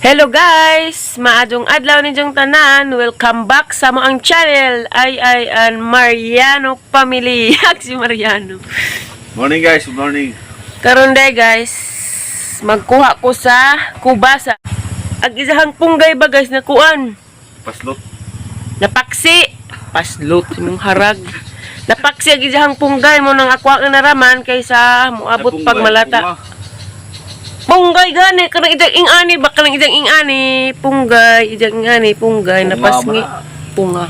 Hello guys! Maadong adlaw ninyong tanan. Welcome back sa mo ang channel. Ay ay an Mariano family. Yak si Mariano. Morning guys, good morning. Karon day guys, magkuha ko sa kubasa. Ag isahang punggay ba guys na kuan? Paslot. Napaksi. Paslot imong harag. Napaksi ag isahang punggay mo nang akwa nga naraman kaysa moabot pag malata. Punggay gani kanang idang ing-ani ba kanang idang ing-ani punggay idang ing-ani punggay Punga napasngi man. Punga.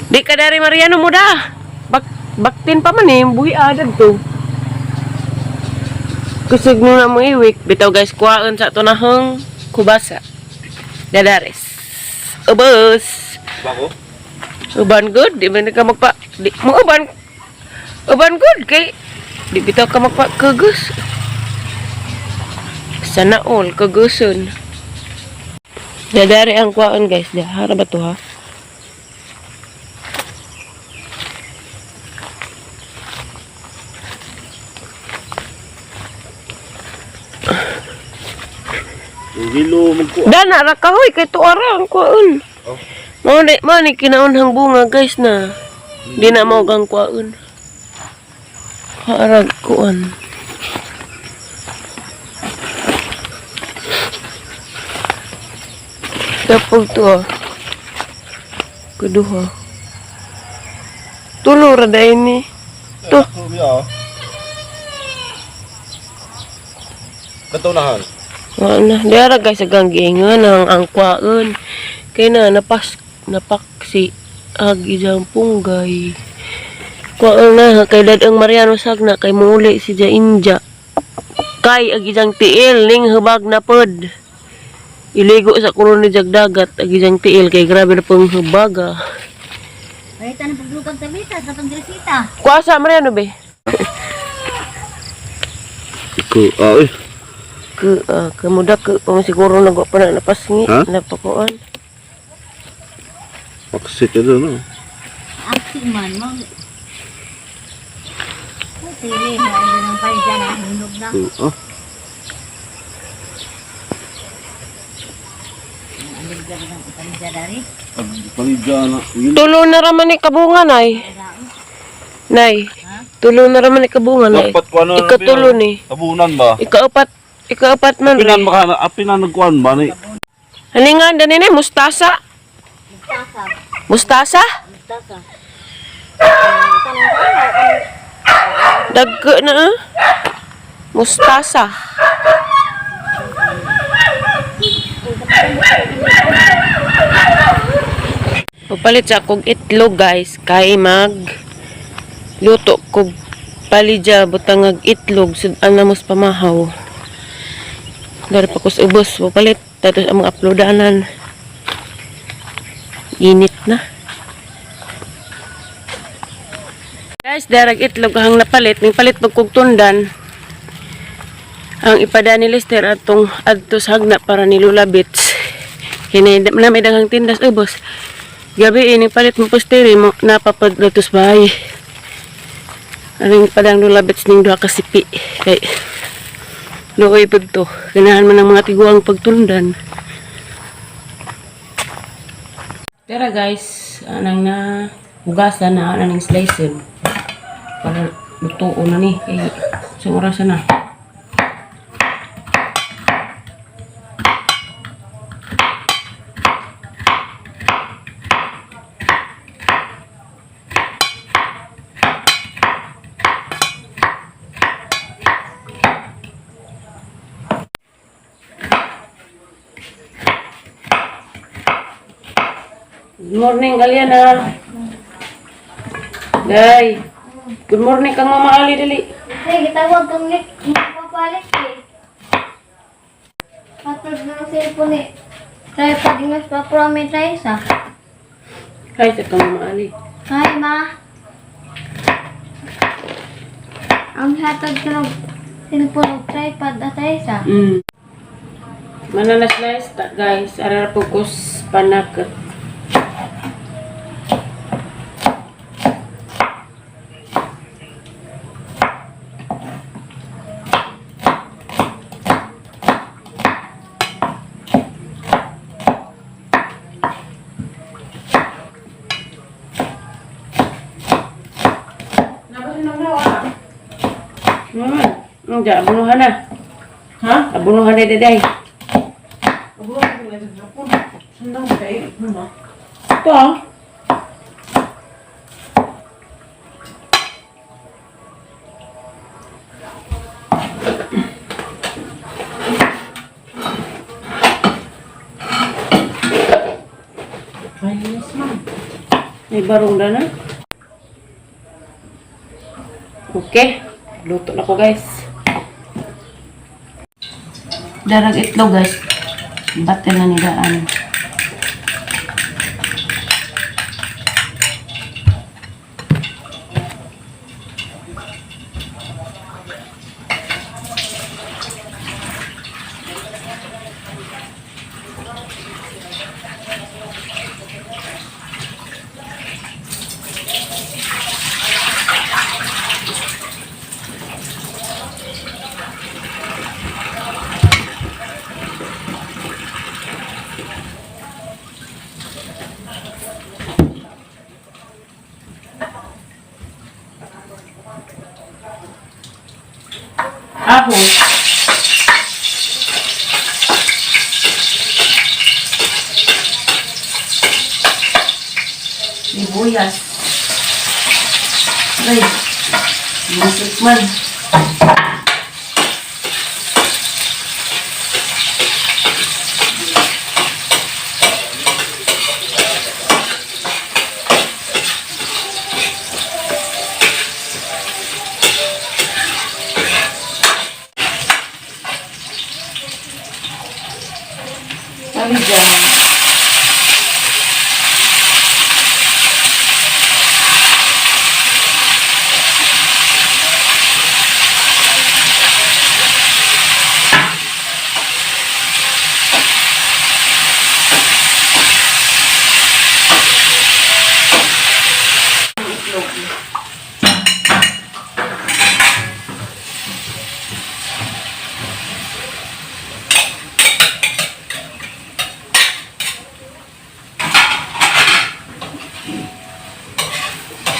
Di ka dari Mariano mo da. Baktin pa man eh buhi adad to. Kusog mo na mo iwik bitaw guys, kuhaan sa ato nahang kubasa. Dadares. Ubos. Bako? Uban good, di man ka magpa di mo uban. Uban good kay di bitaw ka magpa kagus. Sana all kaguson. Dadari ang kuhaan guys, dahara ba to ha? Hilo magkuha. Dana ra kahoy kay tuara ang kuhaan. Oh. Mao ni kinaunhang bunga guys na. Di na mao kang kuhaan. Harag kuan. Tapos to ah. Kuduha. Tulo ra dai ni. To. Katunahan. Wala na. Diara guys agang giingon ang kwaon. Kay na napaksi ag isang punggay. Kwaon na kay dad ang Mariano Sagna kay muuli si Jainja. Kay ag isang tiil ning hubag na pod. Iligo sa kuron ni Jagdagat ag isang tiil kay grabe na pong hubaga. Ay, tanong paglugag tabita sa pangresita. Kuasa Mariano be. Iko, ah, eh. Ke kemuda ke pang siguro nagwa pa na napasngi Ha? napakuan. Paksit ito, no? Aksi man, mo. Ay, tili, ay, ng palidya na, hinog na. Ah, Ang alidya ng palidya dari. Palidya na. Hilo. Tulo na raman ni kabunga nay. Nay. Tulo na raman ni kabunga nay. Dapat kuha na. Ikatulo ni. Tabunan ba? Ikaapat, ikaapat man. Apinan ba ka? Apinan nagkuhan ba ni? Halingan dani ni mustasa. Mustasa. Mustasa? Mustasa. Dagko na ah. Mustasa. Papalit sa akong itlog guys kay mag luto kog palidya butangag itlog sud-an na mos pamahaw. Dari pa ko sa ubos papalit tapos ang mga uploadanan. Init na. Guys, darag itlog ang napalit. Ning palit pag kog tundan. Ang ipada ni Lester atong adto sa hagna para ni Lula Bits. Kini na may daghang tindas ubos. Gabi ini palit mo posteri mo napapadlatos bahay. Aning padang Lula Bits ning duha ka sipi kay luoy pud to. Ganahan man ang mga tiguang pagtundan. Tara guys, anang na hugasan na anang slice para lutuon na ni kay sa oras na. Good morning, Aliana. Day. Good morning kang Mama Ali dali. Ay, gitawag kang nik, papalit eh. Patod na ang cellphone eh. Tripod yung mas papromit tayo sa. Hi sa kang Mama Ali. Hi, ma. Ang hatag ko ng cellphone og tripod at tayo sa. Manana slice ta guys, ara po ko panakot. Diya, abunuhan na. Ha? Abunuhan na day. Abunuhan ko lang sa Japon. Sundang kayo. Ano ba? Ito ah. Ay, yes, ma'am. May barong na na. Okay. Luto na ko, guys. Darag itlog, guys. Bate na nila, ano. Aho. Sibuyas. Ay, musik man. Sabi dyan.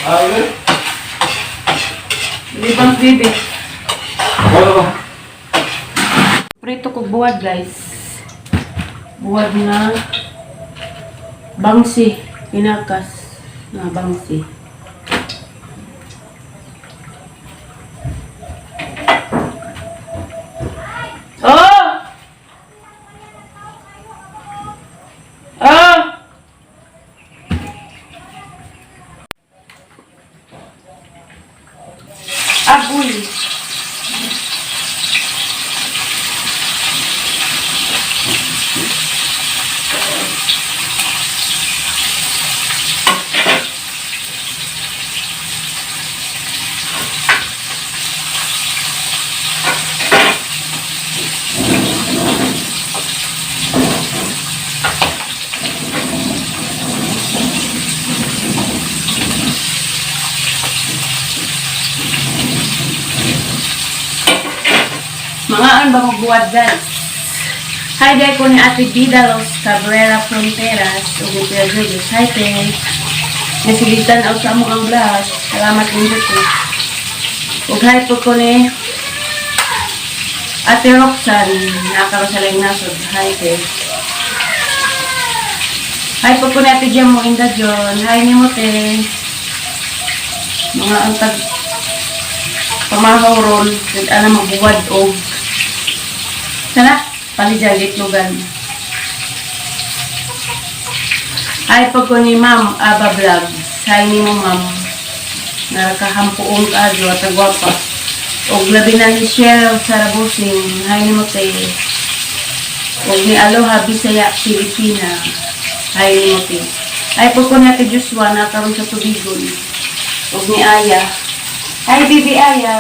Ay, Libang baby. wala ba? Prito ko buwad, guys. Buwad na bangsi. Pinakas na bangsi. Oh! Oh! Agoy. Mga an ba magbuwad, guys? Hi guys, ko ni Ate Vida Los Cabrera Fronteras ug ni Kuya Julius. Hi, te. Nasilitan ako sa among ang vlog. Salamat din po. Ug hi po ko ni Ate Roxanne, nakaroon sa laing nasod. Hi, te. Hi po ko ni Ate Jem mo Inda John. Hi ni mo, te. Mga ang tag pamahaw ron, kag ana magbuwad og sana palidyag itlogan. Hi po ko ni Ma'am Aba Vlogs. Hi ni mo, Ma'am. Nakahampuong kaadyo at agwapa. Og labi na ni Cheryl Sarabusing. Hi ni mo, te. Og ni Aloha Bisaya Pilipina. Hi ni mo, te. Hi po ko ni Ate Joshua na karon sa tubigon. Og ni Aya. Hi, Bibi Aya.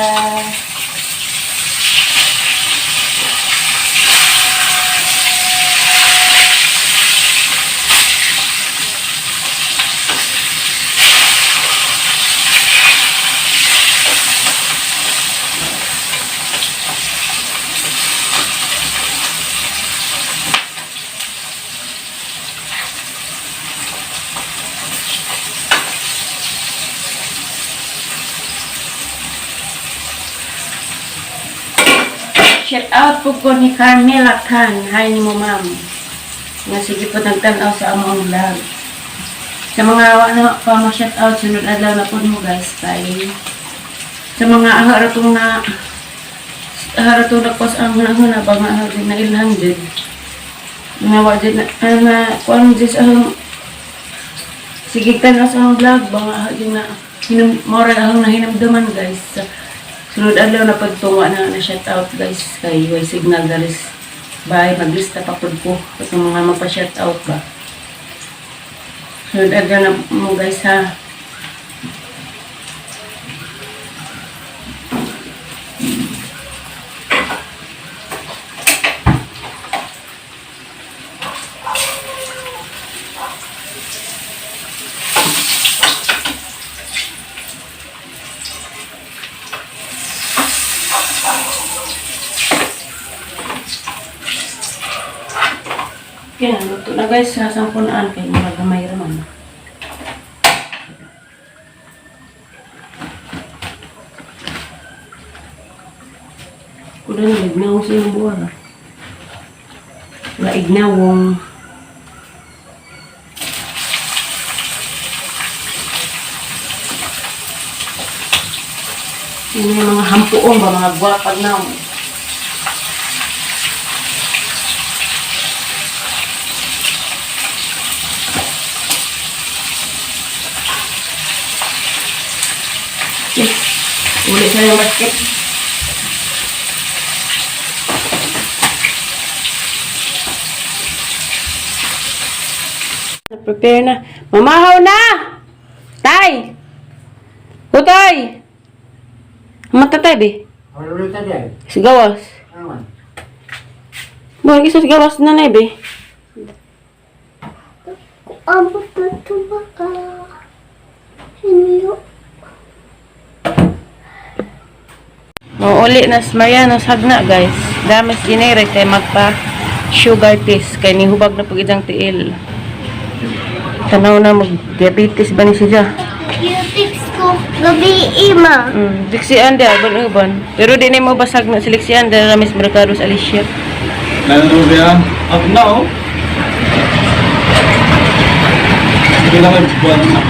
Shout out po ko ni Carmela Khan. Hi ni mo, ma'am. Nga sige po nagtanaw sa among vlog. Sa mga wa na pa mo shout out, sunod adlaw na po mo guys. Bye. Sa mga aharatong na aharatong na kos ang hunahuna ba nga ahar na ilhan jud. Nga wa jud na na kuan jud sa ahong sige tanaw sa among vlog ba nga ahar jud na hinam moral ahong nahinamduman guys. Sa sunod adlaw na pagtunga na na shout out guys kay way signal dalis. Bye, maglista pa pud ko sa mga magpa-shout out ba. Sunod adlaw na mo guys ha. Kaya luto na guys sa sampunaan kay mga gamay ra man. Kuda na ignaw sa iyong buwan. Wala ignawong. Yun yung mga hampuong ba, mga gwapag na. Yes. Uli sa yung basket. Prepare na. Mamahaw na! Tay! Utay! Matatay, be. Ano ulit tayo? Sigawas. Ano man? Buhay isa sigawas na na, be. Amo pa ito baka. Hinlo. Mauli na si Mariano sagna, guys. Damas dinere kay magpa sugar test kay nihubag na pag idang tiil. Tanaw na mag diabetes ba ni siya? Cutics ko gabi ima. Liksian dia uban uban. Pero di na mo basag na si Liksian dahil na Miss Mercados Alicia. Nanonood yan. Up na oh. Hindi lang may buwan na.